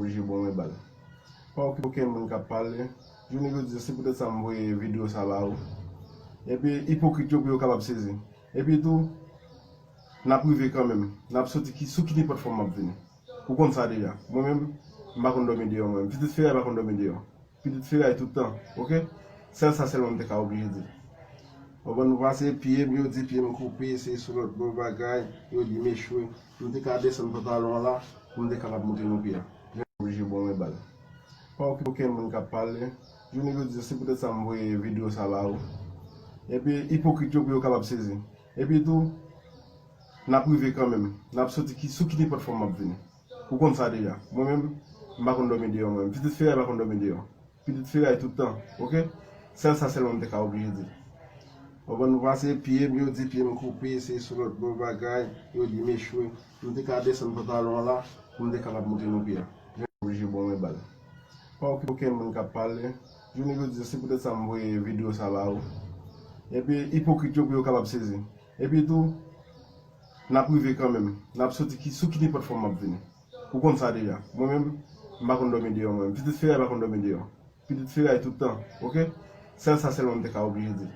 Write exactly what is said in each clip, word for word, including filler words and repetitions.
Oblije ba w yon bal. Pa okipe okenn moun k ap pale. Jounen jodi a, se poutèt sa m voye videyo sa ba ou. Epi, ipokrit yo pou yo kapab sezi. Epi tou, n ap rive kanmenm. N ap soti ki, sou ki nenpòt fòm m ap vini. Ou konn sa deja. Mwen menm, m pa konn dòmi deyò mwen menm. Pitit Feray pa konn dòmi deyò. Pitit Feray tout tan, oke? Sèl sa sèlman m te ka oblije di. Ou konprann, nou pase, pye m, yo di pye m koupe, se sou lòt bò bagay, yo di m echwe. M te ka desann pantalon an la, pou m te kapab montre nou pye a. Jan oblije ba w yon bal. Pa okipe okenn moun k ap pale. Jounen jodi a, se poutèt sa m voye videyo sa ba ou. Epi, ipokrit yo pou yo kapab sezi. Epi tou, n ap rive kanmenm. N ap soti ki, sou ki nenpòt fòm m ap vini. Ou konn sa deja. Mwen menm, m pa konn dòmi deyò mwen menm. Pitit Feray pa konn dòmi deyò. Pitit Feray tout tan, oke? Sèl sa sèlman m te ka oblije di. Ou konprann, nou pase, pye m, yo di pye m koupe, se sou lòt bò bagay, yo di m echwe. M te ka desann pantalon an la, pou m te kapab montre nou pye a. Jan oblije ba w yon bal. Pa okipe okenn moun k ap pale. Jounen jodi a, se poutèt sa m voye videyo sa ba ou. Epi, ipokrit yo pou yo kapab sezi. Epi tou, n ap rive kanmenm. N ap soti ki, sou ki nenpòt fòm m ap vini. Ou konn sa deja. Mwen menm, m pa konn dòmi deyò mwen menm. Pitit Feray pa konn dòmi deyò. Pitit Feray tout tan, oke? Sèl sa sèlman m te ka oblije di.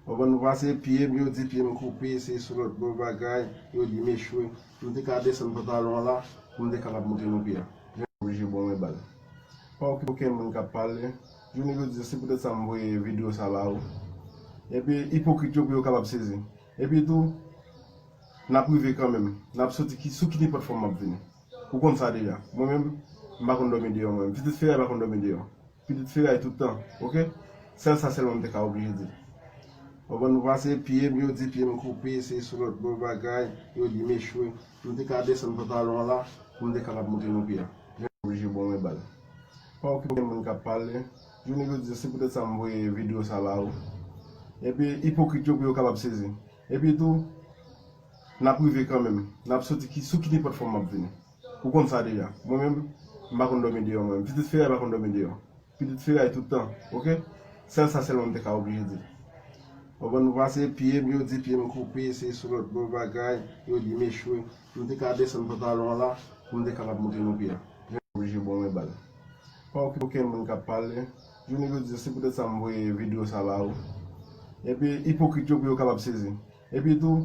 Ou konprann, nou pase, pye m, yo di pye m koupe, se sou lòt bò bagay, yo di m echwe. M te ka desann pantalon an la, pou m te kapab montre nou pye a. Jan oblije ba w yon bal. Pa okipe okenn moun k ap pale. Jounen jodi a, se poutèt sa m voye videyo sa ba ou. Epi, ipokrit yo pou yo kapab sezi. Epi tou, n ap rive kanmenm. N ap soti ki, sou ki nenpòt fòm m ap vini. Ou konn sa deja. Mwen menm, m pa konn dòmi deyò mwen menm. Pitit Feray pa konn dòmi deyò. Pitit Feray tout tan, oke? Sèl sa sèlman m te ka oblije di. Ou konprann, nou pase, pye m, yo di pye m koupe, se sou lòt bò bagay, yo di m echwe. M te ka desann pantalon an la, pou m te kapab montre nou pye a. Jan oblije ba w yon bal. Pa okipe okenn moun k ap pale. Jounen jodi a, se poutèt sa m voye videyo sa ba ou. Epi, ipokrit yo pou yo kapab sezi. Epi tou, n ap rive kanmenm. N ap soti ki, sou ki nenpòt fòm m ap vini. Ou konn sa deja. Mwen menm, m pa konn dòmi deyò mwen menm. Pitit Feray pa konn dòmi deyò. Pitit Feray tout tan, oke? Sèl sa sèlman m te ka oblije di. Ou konprann, nou pase, pye m, yo di pye m koupe, se sou lòt bò bagay, yo di m echwe. M te ka desann pantalon an la, pou m te kapab montre nou pye a. Jan oblije ba w yon bal. Pa okipe okenn moun k ap pale. Jounen jodi a, se poutèt sa m voye videyo sa ba ou. Epi, ipokrit yo pou yo kapab sezi. Epi tou,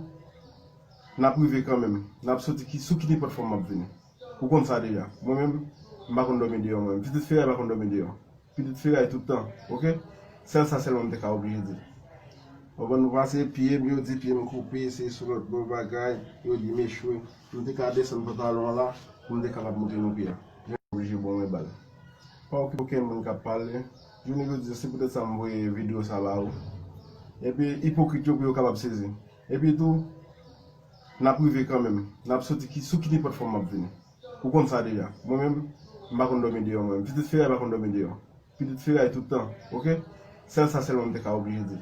n ap rive kanmenm. N ap soti ki, sou ki nenpòt fòm m ap vini. Ou konn sa deja. Mwen menm, m pa konn dòmi deyò mwen menm. Pitit Feray pa konn dòmi deyò. Pitit Feray tout tan, oke? Sèl sa sèlman m te ka oblije di. Ou konprann, nou pase, pye m, yo di pye m koupe, se sou lòt bò bagay, yo di m echwe. M te ka desann pantalon an la, pou m te kapab montre nou pye a. Jan oblije ba w yon bal. Pa okipe okenn moun k ap pale. Jounen jodi a, se poutèt sa m voye videyo sa ba ou. Epi, ipokrit yo pou yo kapab sezi. Epi tou, n ap rive kanmenm. N ap soti ki, sou ki nenpòt fòm m ap vini. Ou konn sa deja. Mwen menm, m pa konn dòmi deyò mwen menm. Pitit Feray pa konn dòmi deyò. Pitit Feray tout tan, oke? Sèl sa sèlman m te ka oblije di.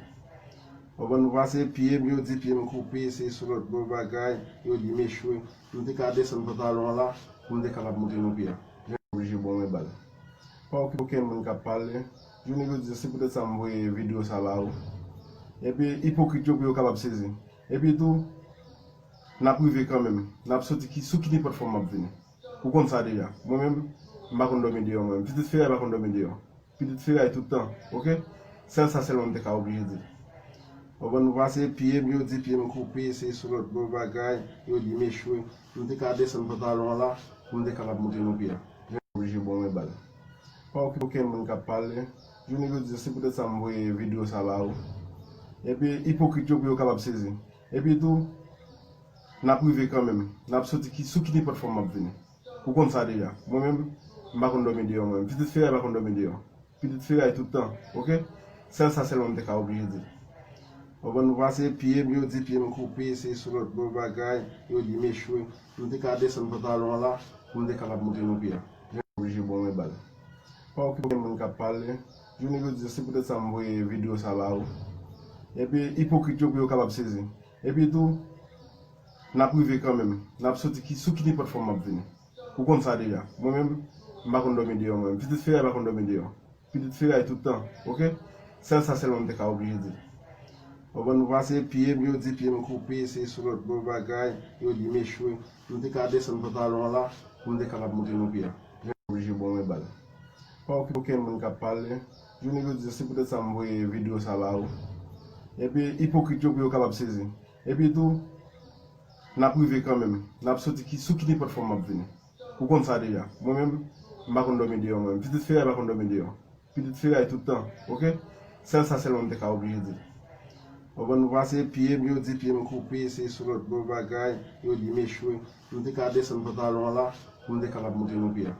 Ou konprann, nou pase, pye m, yo di pye m koupe, se sou lòt bò bagay, yo di m echwe. M te ka desann pantalon an la, pou m te kapab montre nou pye a. Jan oblije ba w yon bal. Pa okipe okenn moun k ap pale. Jounen jodi a, se poutèt sa m voye videyo sa ba ou. Epi, ipokrit yo pou yo kapab sezi. Epi tou, n ap rive kanmenm. N ap soti ki, sou ki nenpòt fòm m ap vini. Ou konn sa deja. Mwen menm, m pa konn dòmi deyò mwen menm. Pitit Feray pa konn dòmi deyò. Pitit Feray tout tan, oke? Sèl sa sèlman m te ka oblije di. Ou konprann, nou pase, pye m, yo di pye m koupe, se sou lòt bò bagay, yo di m echwe. M te ka desann pantalon an la, pou m te kapab montre nou pye a. Jan oblije ba w yon bal. Pa okipe okenn moun k ap pale. Jounen jodi a, se poutèt sa m voye videyo sa ba ou. Epi, ipokrit yo pou yo kapab sezi. Epi tou, n ap rive kanmenm. N ap soti ki, sou ki nenpòt fòm m ap vini. Ou konn sa deja. Mwen menm, m pa konn dòmi deyò mwen menm. Pitit Feray pa konn dòmi deyò. Pitit Feray tout tan, oke? Sèl sa sèlman m te ka oblije di. Ou konprann, nou pase, pye m, yo di pye m koupe, se sou lòt bò bagay, yo di m echwe. M te ka desann pantalon an la, pou m te kapab montre nou pye a. Jan oblije ba w yon bal. Pa okipe okenn moun k ap pale. Jounen jodi a, se poutèt sa m voye videyo sa ba ou. Epi, ipokrit yo pou yo kapab sezi. Epi tou, n ap rive kanmenm. N ap soti ki, sou ki nenpòt fòm m ap vini. Ou konn sa deja. Mwen menm, m pa konn dòmi deyò mwen menm. Pitit Feray pa konn dòmi deyò. Pitit Feray tout tan, oke? Sèl sa sèlman m te ka oblije di. Ou konprann, nou pase, pye m, yo di pye m koupe, se sou lòt bò bagay, yo di m echwe. M te ka desann pantalon an la, pou m te kapab montre nou pye a. Jan bal. Pa okipe okenn moun k ap pale. Jounen jodi a, se poutèt sa m voye videyo sa ba ou. Epi, ipokrit yo pou yo kapab sezi. Epi tou, n ap rive kanmenm. N ap soti ki, sou ki nenpòt fòm m ap vini. Ou konn sa deja. Mwen menm, m pa konn dòmi deyò mwen menm. Pitit feray pa konn dòmi deyò. Pitit feray tout tan, oke? Sèl sa sèlman m te ka oblije di. Ou konprann, nou pase pye m, yo di pye m koupe, se sou lòt bò bagay, yo di m echwe. M te ka desann pantalon an la, pou m te kapab montre nou pye a.